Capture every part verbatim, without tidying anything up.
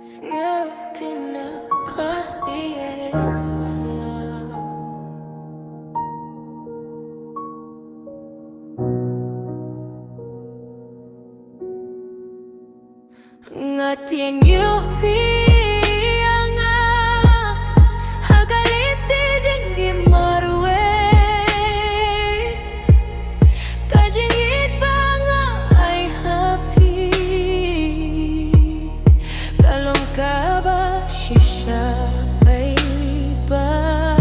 Sngewthuh na ka ïa. Nga tieng ïoh phi ïa nga ha ka lynti jong ngi marwei. Ka jingïeit ba nga ai ha phi ka long kaba shisha paidbah.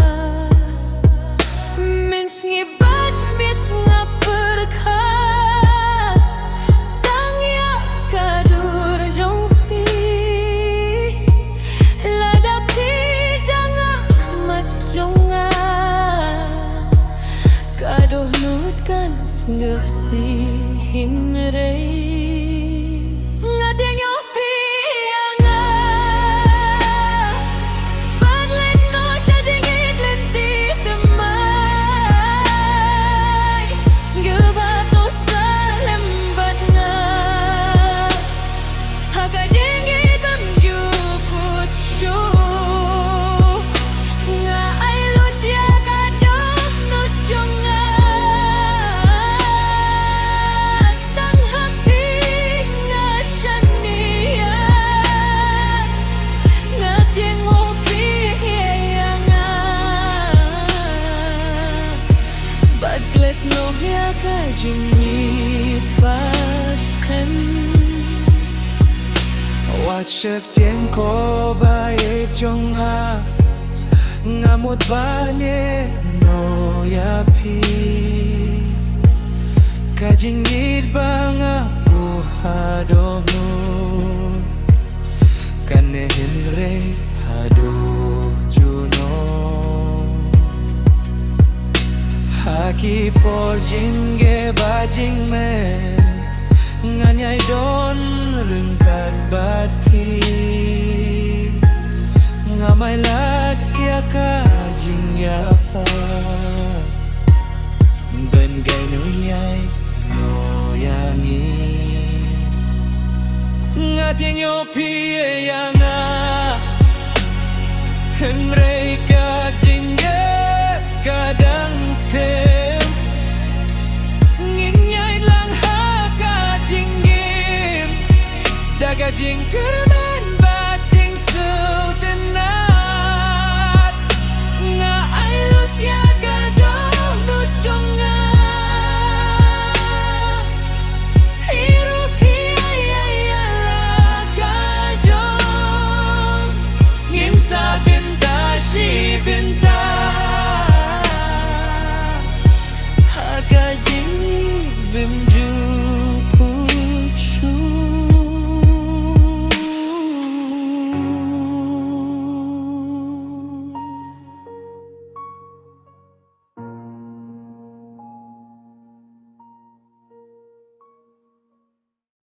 Mynsngi bad miet nga pyrkhat tang ïa ka dur jong phi. Lada phi jngai ha khmat jong nga, ka dohnud kan sngewsih hynrei. Nga tieng ïoh phi ïa nga bad leit noh sha jingïeit lynti thymmai. Sngewbha to sah lem bad nga ha ka jingïeit bymjukut shuh. Nga ai lut ïa ka dohnud jong nga. Tang ha phi nga shaniah. Nga tieng ïoh phi ïa nga bad leit noh ïa ka jingïeit ba skhem. Wat sheptieng ko ba ïeit jong nga. Nga mut ba ngi noh ïa phi. Ka jingïeit ba nga buh ha dohnud kane hynrei haduh junom. Ha ki por jingeh bad jingmen ngan ïai don ryngkat bad phi. Ngam ai lad ïa ka jingïapher ban kai noh ïa, noh ïa ngi. Nga tieng ïoh phi ïa nga. Hynrei ka jingeh ka dang skhem. Ngin ïaid lang ha ka jingim da ka jingkyrpad